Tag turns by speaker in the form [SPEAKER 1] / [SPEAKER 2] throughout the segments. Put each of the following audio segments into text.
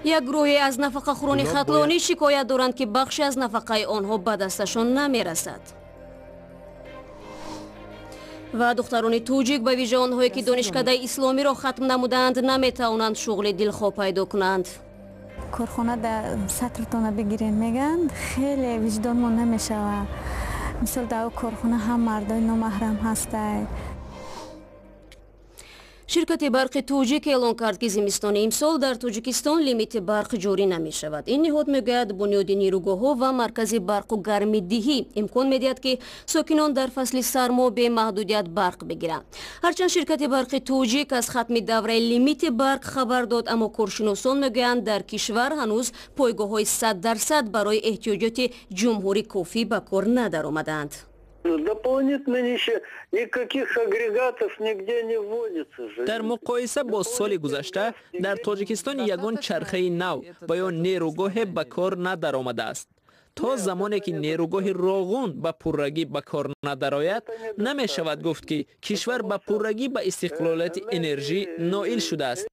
[SPEAKER 1] Як гурӯҳе аз нафақахӯрони хатлонӣ шикоят доранд, ки бахше аз нафақаи онҳо ба дасташон намерасад. Ва духтарони тоҷик, ба вижа онҳое ки донишкадаи исломиро хатм намудаанд, наметавонанд шуғли дилхоҳ пайдо кунанд.
[SPEAKER 2] Корхона дар сатртона бигирем мегӯянд, хеле виҷдонмон намешавад. Мисол, дар корхона ҳам мардои номаҳрам ҳастанд.
[SPEAKER 1] Ширкати барқи тоҷик эълон кард, ки зимистони имсол дар Тоҷикистон лимити барқ ҷорӣ намешавад. Ин ниҳод мегӯяд, бунёди нерӯгоҳҳо ва маркази барқу гармидиҳӣ имкон медиҳад, ки сокинон дар фасли сармо бемаҳдудият барқ бигиранд. Ҳарчанд ширкати барқи тоҷик аз хатми давраи лимити барқ хабар дод, аммо коршиносон мегӯянд, дар кишвар ҳанӯз пойгоҳҳои 100% барои эҳтиёҷоти ҷумҳурӣ кофӣ ба кор надаромадаанд.
[SPEAKER 3] Дополнительно никаких агрегатов нигде не вводится же.
[SPEAKER 4] Дар муқоиса бо соли гузашта дар Тоҷикистон ягон чархаи нав ва ё нерӯгоҳе ба кор надаромадааст. То замоне ки нерӯгоҳи Роғун ба пуррагӣ ба кор надарояд, намешавад гуфт, ки кишвар ба пуррагӣ ба истиқлолияти энержӣ ноил шудааст.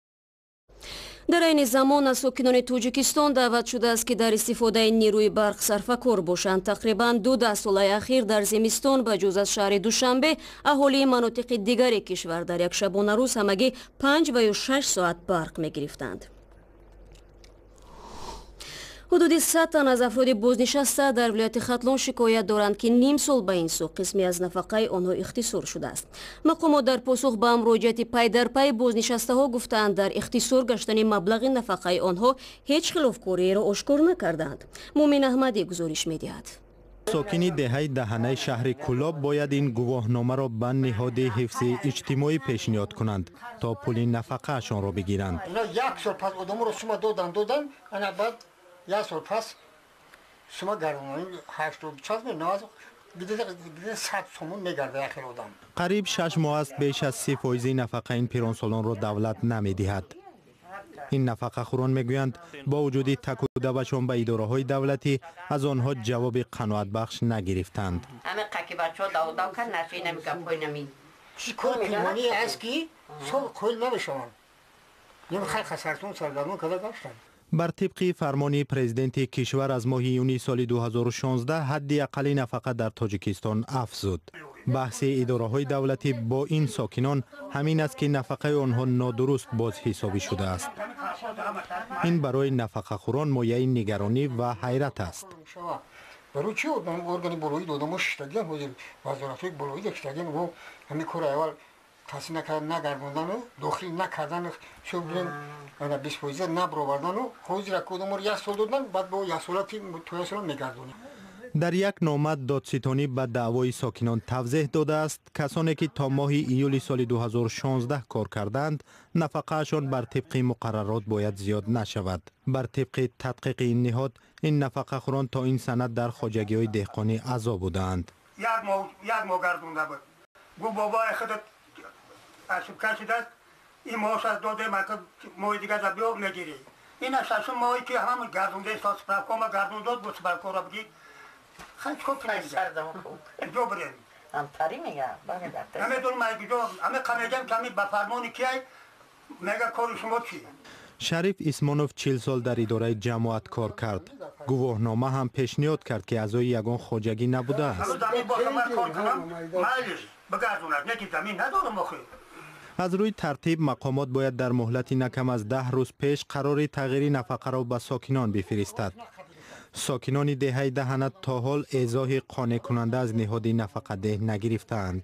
[SPEAKER 1] Дар айни замон аз сокинони Тоҷикистон даъват шудааст, ки дар истифодаи нерӯи барқ сарфакор бошанд. Тақрибан 2 даҳсолаи ахир дар зимистон ба ҷуз аз шаҳри Душанбе аҳолии манотиқи дигари кишвар дар як шабонарӯз ҳамагӣ 5 ва ё 6 соат барқ мегирифтанд. Ҳудуди 100 тан аз афроди бознишаста дар вилояти Хатлон шикоят доранд, ки ним сол ба ин сӯ қисме аз нафақаи онҳо ихтисор шудааст. Мақомот дар посух ба муроҷиати пайдарпайи бознишастаҳо гуфтаанд, дар ихтисор гаштани маблағи нафақаи онҳо ҳеҷ хилофкориеро ошкор накардаанд. Мумин Аҳмадӣ гузориш медиҳад.
[SPEAKER 5] Сокини деҳаи Даҳанаи шаҳри Кӯлоб бояд ин гувоҳномаро ба ниҳоди ҳифзи иҷтимоӣ пешниҳод кунанд, то пули нафақаашонро бигиранд.
[SPEAKER 6] Як сол пас одаморо сума додан додан, ана баъд як сол пас сума гардонан, 80, 100 сомон мегарда як хел одам.
[SPEAKER 5] Қариб 6 моҳ аст, беш аз 30 фоизи нафақаи ин пиронсолонро давлат намедиҳад. Ин нафақахӯрон мегӯянд, бо вуҷуди такудавашон ба идораҳои давлатӣ аз онҳо ҷавоби қаноатбахш нагирифтанд.
[SPEAKER 6] Кори пинҳоние аст, ки сол қоил намешаванд. Халқа сартон саргардон карда гаштанд.
[SPEAKER 5] Бар тибқи фармони президенти кишвар аз моҳи июни соли 2016 ҳадди аққали нафақа дар Тоҷикистон афзуд. Баҳси идораҳои давлатӣ бо ин сокинон ҳамин аст, ки нафақаи онҳо нодуруст бозҳисобӣ шудааст. Ин барои нафақахӯрон мояи нигаронӣ ва ҳайрат аст.
[SPEAKER 6] Барои чи органи болоӣ додамо шиштагиан, ҳозир вазоратҳои болоӣ шиштагиан, во ҳамин кори аввал таҳсил накардан, нагардондану дохил накардан, шо 20 фоиза набаровардану ҳозир одаморо як сол додан, баъд бо як сола то як сола мегардонем.
[SPEAKER 5] Дар як нома додситонӣ ба даъвои сокинон тавзеҳ додааст, касоне ки то моҳи июли соли 2016 кор кардаанд, нафақаашон бар тибқи муқаррарот бояд зиёд нашавад. Бар тибқи тадқиқи ин ниҳод, ин нафақахӯрон то ин санад дар хоҷагиҳои деҳқонӣ аъзо будаанд.
[SPEAKER 7] Як моҳ гардонда буд, гу бобои худат ошибка шудааст, ин моҳаш додем, моҳи дигар биё, мегирӣ. Ина шашум моҳи ки ҳам гардонда, справкома гардон дод, бо справкора бигӣ. Хай, чикор кунем, ҷо бирем? Намедонам ай куҷо ҳаме қамегам, ки ба фармони кияй мега, кори шумо чи?
[SPEAKER 5] Шариф Исмонов 40 сол дар идораи ҷамоат кор кард. Гувоҳнома ҳам пешниҳод кард, ки аъзои ягон хоҷагӣ набудааст.
[SPEAKER 7] Замин бошам, ман кор кунам, майлиш бигардонад, не ки замин надорам охир.
[SPEAKER 5] Аз рӯи тартиб, мақомот бояд дар муҳлати на кам аз 10 рӯз пеш қарори тағйири нафақаро ба сокинон бифиристад. Сокинони деҳаи Даҳана то ҳол эзоҳи қонеъкунанда аз ниҳоди нафақадеҳ нагирифтаанд.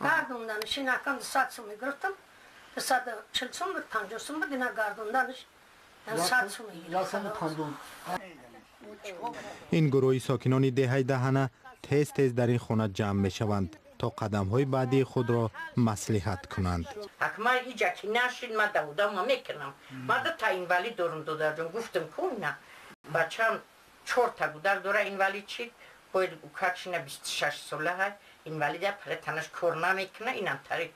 [SPEAKER 8] Гардонданаш инакам 100 сум мегирифтам, 140 сум буд, 50 сум буд, ина гардонданаш 100 сум.
[SPEAKER 5] Ин гурӯҳи сокинони деҳаи Даҳана тез тез дар ин хона ҷамъ мешаванд, то қадамҳои баъдии худро маслиҳат кунанд.
[SPEAKER 9] Ак ман иҷа ки нашид, ман давудама мекунам. Ман дута инвалид дорум, додарҷон, гуфтам ку, ина бачам чорта гудар дора, инвалид шид, бояд укачина 26 сола ҳай, инвалида, пара танаш кор намекуна, инам тари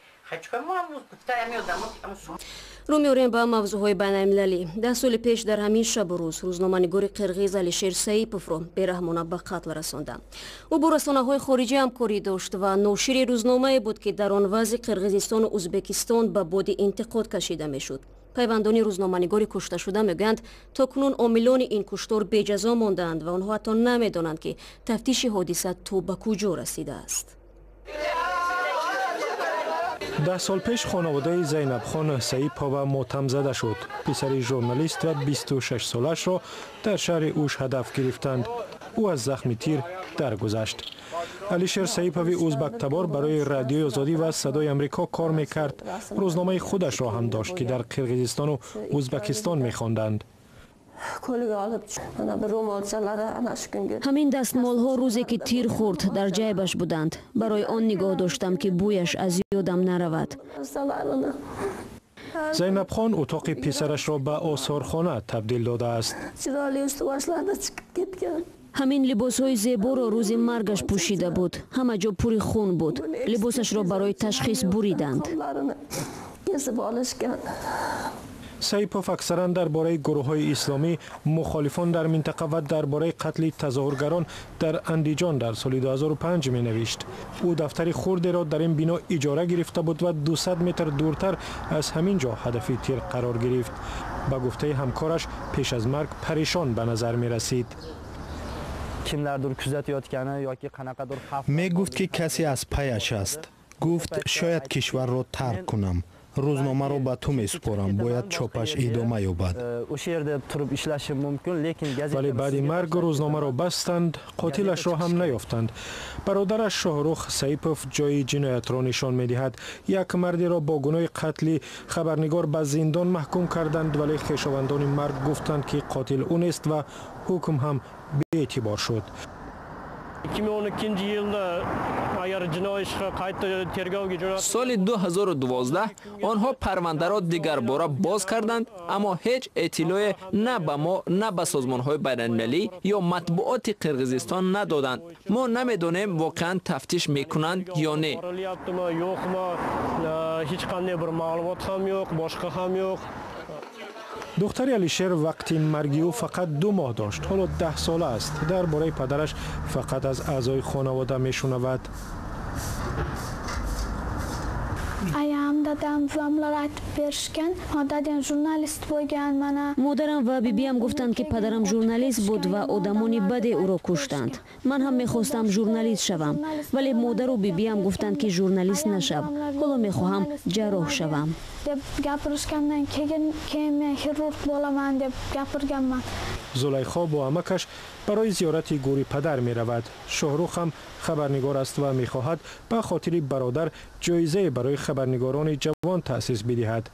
[SPEAKER 1] Рӯ меорем ба мавзӯъҳои байналмилалӣ. 10 соли пеш дар ҳамин шабу рӯз рӯзноманигори қирғиз Алишер Саиповро бераҳмона ба қатл расонданд. Ӯ бо расонаҳои хориҷӣ ҳамкорӣ дошт ва ношири рӯзномае буд, ки дар он вазъи Қирғизистону Ӯзбекистон ба боди интиқод кашида мешуд. Пайвандони рӯзноманигори кушташуда мегӯянд, то кунун омилони ин куштор беҷазо мондаанд ва онҳо ҳатто намедонанд, ки тафтиши ҳодиса то ба куҷо расидааст.
[SPEAKER 10] 10 сол пеш хонаводаи Зайнабхон Саипова мотамзада шуд. Писари журналист ва 26-солаашро дар шаҳри Уш ҳадаф гирифтанд. Ӯ аз захми тир даргузашт. Алишер Саипови узбактабор барои Радиои Озодӣ ва Садои Амрико кор мекард. Рӯзномаи худашро ҳам дошт, ки дар Қирғизистону Узбакистон мехонданд.
[SPEAKER 1] Ҳамин дастмолҳо рӯзе ки тир хӯрд дар ҷайбаш буданд. Барои он нигоҳ доштам, ки бӯяш аз ёдам наравад.
[SPEAKER 10] Зайнабхон утоқи писарашро ба осорхона табдил додааст.
[SPEAKER 1] Ҳамин либосҳои зеборо рӯзи маргаш пӯшида буд. Ҳама ҷо пури хун буд. Либосашро барои ташхис буриданд.
[SPEAKER 10] Саипов аксаран дар бораи гурӯҳҳои исломӣ, мухолифон дар минтақа ва дар бораи қатли тазоҳургарон дар Андиҷон дар соли 2005 менавишт. Ӯ дафтари хурдеро дар ин бино иҷора гирифта буд ва 200 метр дуртар аз ҳамин ҷо ҳадафи тир қарор гирифт. Ба гуфтаи ҳамкораш, пеш аз марг парешон ба назар мерасид.
[SPEAKER 5] Мегуфт, ки касе аз паяш аст. Гуфт, шояд кишварро тарк кунам. Рӯзномаро ба ту месупорам, бояд чопаш идома ёбад.
[SPEAKER 10] Вале баъди марг рӯзномаро бастанд, қотилашро ҳам наёфтанд. Бародараш Шоҳрух Саипов ҷои ҷиноятро нишон медиҳад. Як мардеро бо гуноҳи қатли хабарнигор ба зиндон маҳкум карданд, вале хешовандони мард гуфтанд, ки қотил ӯ нест ва ҳукм ҳам беэътибор шуд.
[SPEAKER 11] 2012 yilda agar jinoiy ish qayta tergovga jo'nat
[SPEAKER 4] Соли 2012 онҳо парвандаро дигарбора боз карданд, аммо ҳеҷ иттилоъе на ба мо, на ба созмонҳои байналмилалӣ ё матбуоти Қирғизистон надоданд. Мо намедонем, воқеан тафтиш мекунанд ё не.
[SPEAKER 11] Borilyaptimi, yo'qmi, hech qanday bir ma'lumot ham yo'q, boshqa ham yo'q.
[SPEAKER 10] Духтари Алишер вақти марги ӯ фақат 2 моҳ дошт. Ҳоло 10-сола аст. Дар бораи падараш фақат аз аъзои хонавода мешунавад.
[SPEAKER 2] Аям, дадам, buvamlar aytib berishgan. Dadam jurnalist bo'lgan mana.
[SPEAKER 1] Модарам ва бибиям гуфтанд, ки падарам журналист буд ва одамони баде ӯро куштанд. Ман ҳам мехостам журналист шавам, вале модару бибиям гуфтанд, ки журналист нашав. Ҳоло мехоҳам ҷарроҳ шавам.
[SPEAKER 2] Deb gapirishgandan keyin men xirurg bo'laman deb gapirganman.
[SPEAKER 10] Зулайхо бо амакаш барои зиёрати гӯри падар меравад. Шоҳрух ҳам хабарнигор аст ва мехоҳад ба хотири бародар ҷоизае барои хабарнигорони ҷавон таъсис бидиҳад,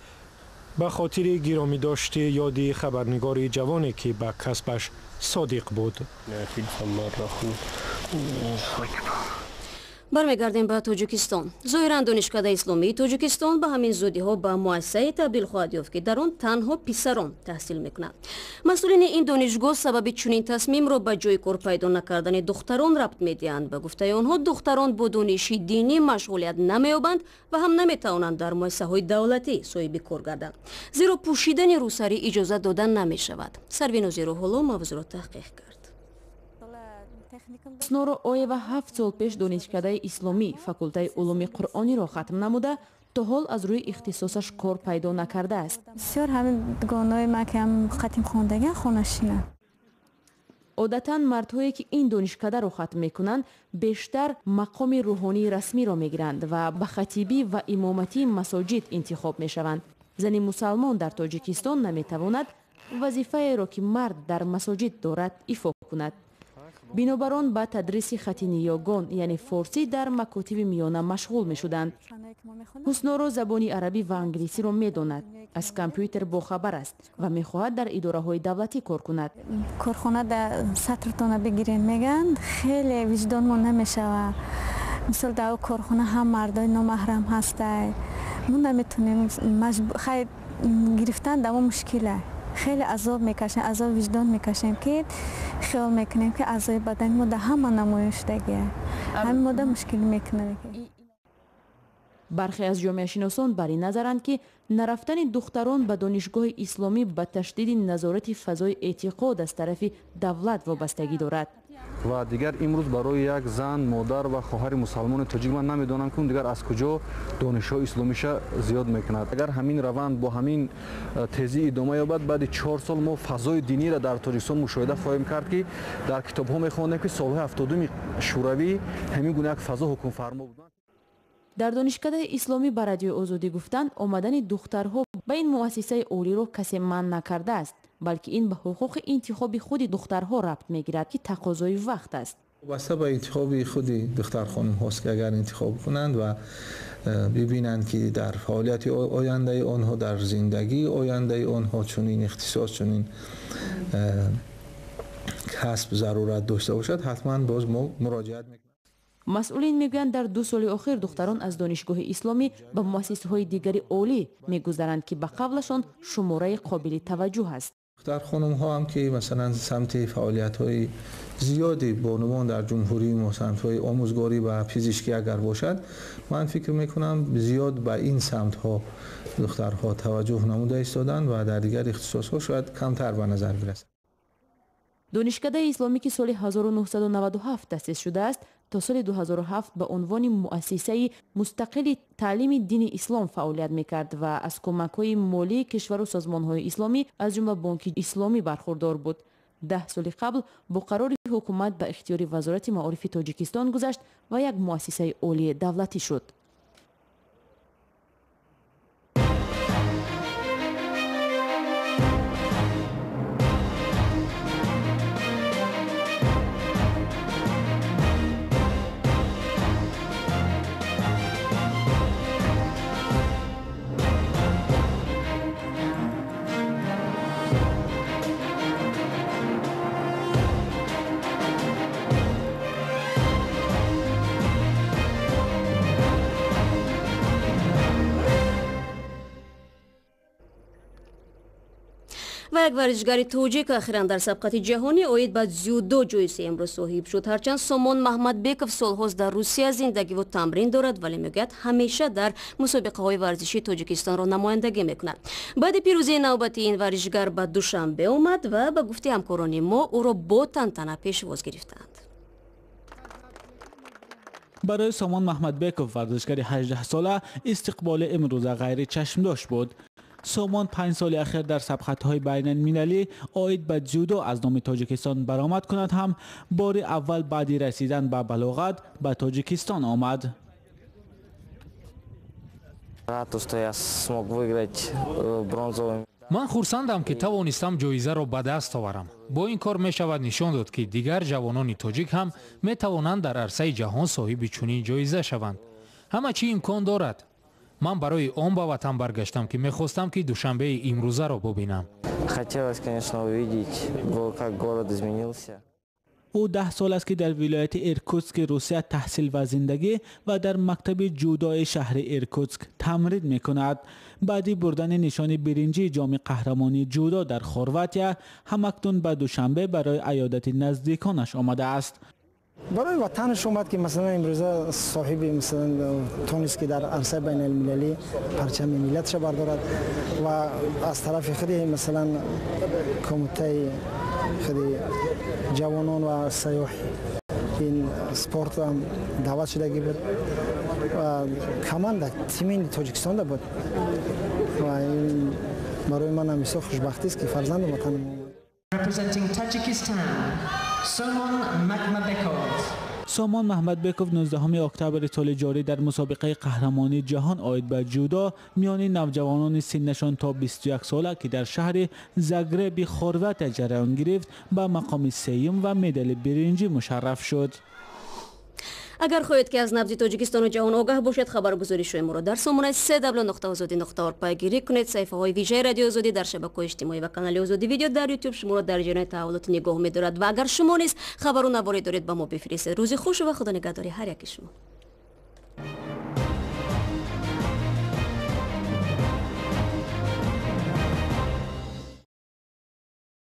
[SPEAKER 10] ба хотири гиромидошти ёди хабарнигори ҷавоне, ки ба касбаш содиқ буд.
[SPEAKER 1] Бармегардем ба Тоҷикистон. Зоҳиран, Донишкадаи исломии Тоҷикистон ба ҳамин зудиҳо ба муассисае табдил хоҳад ёфт, ки дар он танҳо писарон таҳсил мекунанд. Масъулини ин донишгоҳ сабаби чунин тасмимро ба ҷои кор пайдо накардани духтарон рабт медиҳанд. Ба гуфтаи онҳо, духтарон бо дониши динӣ машғулият намеёбанд ва ҳам наметавонанд дар муассисаҳои давлатӣ соҳиби кор гарданд, зеро пӯшидани рӯсарӣ иҷозат дода намешавад. Сарвинози Рӯҳулло мавзӯъро таҳқиқ кард.
[SPEAKER 12] Ҳусноро Оева 7 сол пеш Донишкадаи исломӣ, факултаи улуми қуръониро хатм намуда, то ҳол аз рӯи ихтисосаш кор пайдо накардааст.
[SPEAKER 2] Бисёр ҳамин дугонаҳои ман, ки ҳам хатм хондагиан, хонашина.
[SPEAKER 12] Одатан мардҳое, ки ин донишкадаро хатм мекунанд, бештар мақоми рӯҳонии расмиро мегиранд ва ба хатибӣ ва имоматии масоҷид интихоб мешаванд. Зани мусалмон дар Тоҷикистон наметавонад вазифаеро, ки мард дар масоҷид дорад, ифо кунад. Бинобар он ба тадриси хати ниёгон, яъне форсӣ, дар макотиби миёна машғул мешуданд. Ҳусноро забони арабӣ ва англисиро медонад, аз компютер бохабар аст ва мехоҳад дар идораҳои давлатӣ кор кунад.
[SPEAKER 2] Корхона дар сатртона бигирен мегӯянд, хеле виҷдонмон намешавад. Мисол, дар корхона ҳам мардои номаҳрам ҳастай. Мо наметонем, хай гирифтан дар мо мушкила. Хеле азоб мекашем, азоб виҷдон мекашем, ки хиёл мекунем, ки аъзои бадани мо дар ҳама намоён шудагия. Ҳамин мода мушкил мекунад.
[SPEAKER 12] Бархе аз ҷомеашиносон бар ин назаранд, ки нарафтани духтарон ба донишгоҳи исломӣ ба ташдиди назорати фазои эътиқод аз тарафи давлат вобастагӣ дорад.
[SPEAKER 13] Ва дигар имрӯз барои як зан, модар ва хоҳари мусалмони тоҷик ман намедонам, ки дигар аз куҷо донишҳои исломиша зиёд мекунад. Агар ҳамин раванд бо ҳамин тезӣ идома ёбад, баъди 4 сол мо фазои диниро дар Тоҷикистон мушоҳида хоҳем кард, ки дар китобҳо мехондем, ки солҳои 70-уми Шӯравӣ ҳамин гуна як фазо ҳукмфармо буд.
[SPEAKER 12] Дар донишкадаи исломӣ ба Радиои Озодӣ гуфтанд, омадани духтарҳо ба ин муассисаи олиро касе манъ накардааст, балки ин ба ҳуқуқи интихоби худи духтарҳо рабт мегирад, ки тақозои вақт аст.
[SPEAKER 14] Вобаста ба интихоби худи духтархонумҳост, ки агар интихоб кунанд ва бибинанд, ки дар фаъолияти ояндаи онҳо, дар зиндагии ояндаи онҳо чунин ихтисос, чунин касб зарурат дошта бошад, ҳатман боз мо муроҷиат мекунем.
[SPEAKER 12] Масъулин мегӯянд, дар 2 соли охир духтарон аз донишгоҳи исломӣ ба муассисаҳои дигари олӣ мегузаранд, ки ба қавлашон шумораи қобили таваҷҷӯҳ аст.
[SPEAKER 14] Духтархонумҳо ҳам, ки масалан самти фаъолиятҳои зиёди бонувон дар ҷумҳурии мо, самтҳои омӯзгорӣ ва пизишкӣ агар бошад, ман фикр мекунам, зиёд ба ин самтҳо духтарҳо таваҷҷӯҳ намуда истоданд ва дар дигар ихтисосҳо шояд камтар ба назар бирасад.
[SPEAKER 12] Донишкадаи исломӣ, ки соли 1997 таъсис шудааст, то соли 2007 ба унвони муассисаи мустақили таълими дини ислом фаъолият мекард ва аз кӯмакҳои молии кишвару созмонҳои исломӣ, аз ҷумла Бонки Исломӣ, бархурдор буд. 10 соли қабл бо қарори ҳукумат ба ихтиёри Вазорати маорифи Тоҷикистон гузашт ва як муассисаи олии давлатӣ шуд.
[SPEAKER 1] Ва як варзишгари тоҷик ахиран дар сабқати ҷаҳонӣ оид ба дзюдо ҷои сеюмро соҳиб шуд. Ҳарчанд Сомон Маҳмадбеков солҳост дар Русия зиндагиву тамрин дорад, вале мегӯяд, ҳамеша дар мусобиқаҳои варзишии Тоҷикистонро намояндагӣ мекунад. Баъди пирӯзии навбати ин варзишгар ба Душанбе омад ва ба гуфти ҳамкорони мо, ӯро бо тантана пешвоз гирифтанд.
[SPEAKER 15] Барои Сомон Маҳмадбеков, варзишгари 18-сола, истиқболи имрӯза ғайричашмдошт буд. Сомон 5 соли ахир дар сабқатҳои байналмилалӣ оид ба дзюдо аз номи Тоҷикистон баромад кунад ҳам, бори аввал баъди расидан ба балоғат ба Тоҷикистон омад.
[SPEAKER 16] Рад, что я смог выиграть бронзовую.
[SPEAKER 17] Ман хурсандам, ки тавонистам ҷоизаро ба даст оварам. Бо ин кор мешавад нишон дод, ки дигар ҷавонони тоҷик ҳам метавонанд дар арсаи ҷаҳон соҳиби чунин ҷоиза шаванд. Ҳама чӣ имкон дорад. Ман барои он ба ватан баргаштам, ки мехостам, ки Душанбеи имрӯзаро бубинам.
[SPEAKER 16] Хотелось, конечно, увидеть, как город изменился.
[SPEAKER 15] Ӯ 10 сол аст, ки дар вилояти Иркутски Русия таҳсил ва зиндагӣ ва дар мактаби ҷудои шаҳри Иркутск тамрин мекунад. Баъди бурдани нишони биринҷии ҷоми қаҳрамонии ҷудо дар Хорватия, ҳамакнун ба Душанбе барои аёдати наздиконаш омадааст.
[SPEAKER 18] Барои ватанаш омад, ки масалан имрӯза соҳиби, масалан, тонист, ки дар арсаи байналмилалӣ парчами миллатша бардорад ва аз тарафи худи, масалан, кумитаи худи ҷавонон ва сайёҳ ин спорт ҳам даъват шудагӣ буд ва команда тими Тоҷикистонда буд ва ин барои ман ҳам бисёр хушбахтист, ки фарзандам ватанам омад.
[SPEAKER 19] Representing Tajikistan, Somon Makhmadbekov.
[SPEAKER 15] Сомон Маҳмадбеков 19 октябри соли ҷорӣ дар мусобиқаи қаҳрамонии ҷаҳон оид ба ҷудо миёни навҷавонони синнашон то 21 сола, ки дар шаҳри Загреби Хорватия ҷараён гирифт, ба мақоми сеюм ва медали биринҷӣ мушарраф шуд.
[SPEAKER 1] Агар хоҳед, ки аз набзи Тоҷикистону ҷаҳон огаҳ бошед, хабаргузоришҳои моро дар сомонаи cw.ozodi.org пайгирӣ кунед. Саҳифаҳои вижаи Радиои Озодӣ дар шабакаҳои иҷтимоӣ ва канали Озодӣ Видео дар Ютуб шуморо дар ҷараёни таҳаввулот нигоҳ медорад. Ва агар шумо низ хабару наворе доред, ба мо бифиристед. Рӯзи хушу ва худо нигаҳдори ҳар яки шумо.